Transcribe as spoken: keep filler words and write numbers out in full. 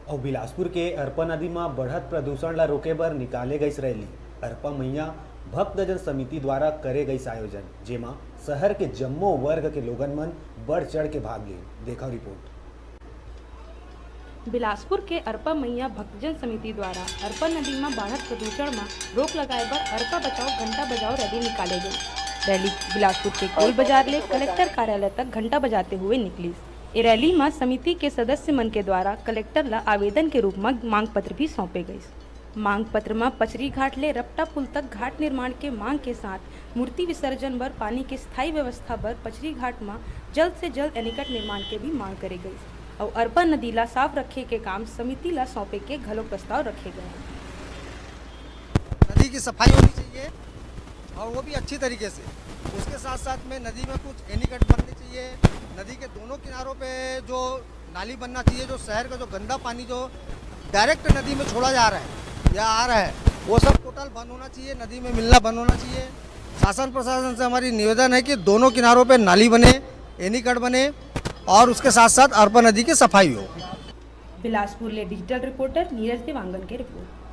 अउ बिलासपुर के अरपा नदी म बढ़त प्रदूषण ला रोके बर निकाले गइस रैली। अरपा मैया भक्तजन समिति द्वारा करे गइस आयोजन, जेमा शहर के जम्मो वर्ग के लोगन मन बढ़ चढ़ के भाग लेन। देखा रिपोर्ट। बिलासपुर के अरपा मैया भक्तजन समिति द्वारा अरपा नदी म बाढ़त प्रदूषण म रोक लगाए बर अरपा बचाओ घंटा बजाओ रैली निकाले गई। रैली बिलासपुर के गोल बाजार ले कलेक्टर कार्यालय तक घंटा बजाते हुए निकलिस। ए रैली म समिति के सदस्य मन के द्वारा कलेक्टर ल आवेदन के रूप म मांग पत्र भी सौंपे गइस। मांग पत्र म पचरी घाट ले रपटा पुल तक घाट निर्माण के मांग के साथ मूर्ति विसर्जन बर पानी के स्थायी व्यवस्था बर पचरी घाट म जल्द से जल्द एनीकट निर्माण के भी मांग करे गइस। अउ अरपा नदी ला साफ रखे के काम समिति ला सौंपे के घलो प्रस्ताव रखे गए हे। नदी की सफाई होनी चाहिए और वो भी अच्छी तरीके से। उसके साथ साथ में नदी में कुछ एनीकट बनने चाहिए। नदी के दोनों किनारों पे जो नाली बनना चाहिए, जो शहर का जो गंदा पानी जो डायरेक्ट नदी में छोड़ा जा रहा है या आ रहा है, वो सब टोटल बंद होना चाहिए। नदी में मिलना बंद होना चाहिए। शासन प्रशासन से हमारी निवेदन है कि दोनों किनारों पे नाली बने, एनीकट बने और उसके साथ साथ अरपा नदी की सफाई हो। बिलासपुर ले डिजिटल रिपोर्टर नीरज देवांगन के रिपोर्ट।